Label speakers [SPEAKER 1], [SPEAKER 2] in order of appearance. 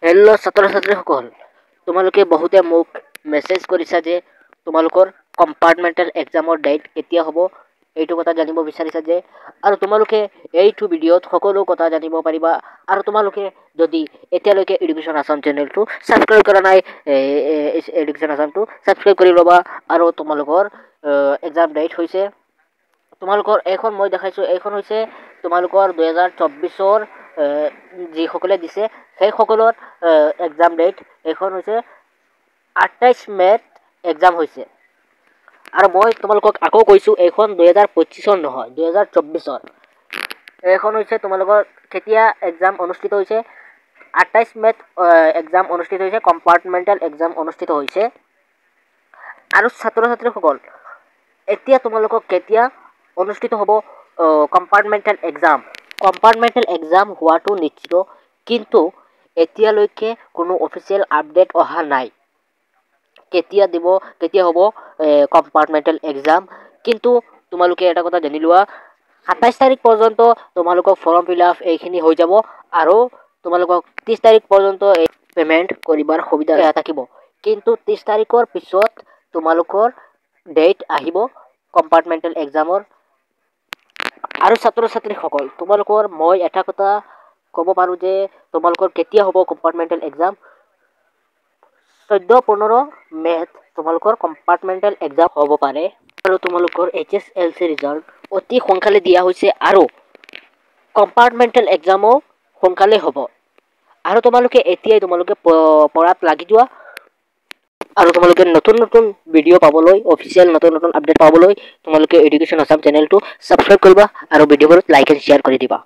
[SPEAKER 1] Hello' ছাত্ৰ ছাত্ৰীসকল, তোমালোকে বহুতে মোক মেছেজ কৰিছা যে তোমালোকৰ কম্পাৰ্টমেণ্টেল এক্সামৰ ডেট কেতিয়া হ'ব, এইটো কথা জানিব বিচাৰিছা যে। আৰু তোমালোকে এইটো ভিডিঅ'ত সকলো কথা জানিব পাৰিবা। আৰু তোমালোকে যদি এতিয়ালৈকে এডুকেশ্যন আছাম চেনেলটো ছাবস্ক্ৰাইব কৰা নাই, এডুকেশ্যন আছামটো ছাবস্ক্ৰাইব কৰি ল'বা। আৰু তোমালোকৰ এক্সাম ডেট হৈছে তোমালোকৰ এইখন মই দেখাইছোঁ, এইখন হৈছে তোমালোকৰ 2024ৰ যিসকলে দিছে সেইসকলৰ এক্সাম ডেট। এইখন হৈছে 28 মে'ত এক্সাম হৈছে। আৰু মই তোমালোকক আকৌ কৈছোঁ, এইখন 2025ৰ নহয়, 2024ৰ। এইখন হৈছে তোমালোকৰ কেতিয়া এক্সাম অনুষ্ঠিত হৈছে, 28 মে'ত এক্সাম অনুষ্ঠিত হৈছে, কম্পাৰ্টমেণ্টেল এক্সাম অনুষ্ঠিত হৈছে। আৰু ছাত্ৰ ছাত্ৰীসকল, এতিয়া তোমালোকক কেতিয়া অনুষ্ঠিত হ'ব কম্পাৰ্টমেণ্টেল এক্সাম? কম্পাৰ্টমেণ্টেল এক্সাম হোৱাটো নিশ্চিত, কিন্তু এতিয়ালৈকে কোনো অফিচিয়েল আপডেট অহা নাই কেতিয়া দিব, কেতিয়া হ'ব কম্পাৰ্টমেণ্টেল এক্সাম। কিন্তু তোমালোকে এটা কথা জানি লোৱা, 27 তাৰিখ পৰ্যন্ত তোমালোকক ফৰ্ম ফিল আপ এইখিনি হৈ যাব আৰু তোমালোকক 30 তাৰিখ পৰ্যন্ত এই পে'মেণ্ট কৰিবাৰ সুবিধা থাকিব। কিন্তু 30 তাৰিখৰ পিছত তোমালোকৰ ডেট আহিব কম্পাৰ্টমেণ্টেল এক্সামৰ। আৰু ছাত্ৰ ছাত্ৰীসকল, তোমালোকৰ মই এটা কথা ক'ব পাৰোঁ যে তোমালোকৰ কেতিয়া হ'ব কম্পাৰ্টমেণ্টেল এক্সাম, 14, 15 মে'ত তোমালোকৰ কম্পাৰ্টমেণ্টেল এক্সাম হ'ব পাৰে। আৰু তোমালোকৰ এইচএছএলচি ৰিজাল্ট অতি সোনকালে দিয়া হৈছে আৰু কম্পাৰ্টমেণ্টেল এক্সামো সোনকালে হ'ব। আৰু তোমালোকে এতিয়াই তোমালোকে পঢ়াত লাগি যোৱা। আৰু তোমালোকে নতুন নতুন ভিডিঅ' পাবলৈ, অফিচিয়েল নতুন নতুন আপডেট পাবলৈ তোমালোকে এডুকেশ্যন আছাম চেনেলটো ছাবস্ক্ৰাইব কৰিবা আৰু ভিডিঅ'বোৰত লাইক এণ্ড শ্বেয়াৰ কৰি দিবা।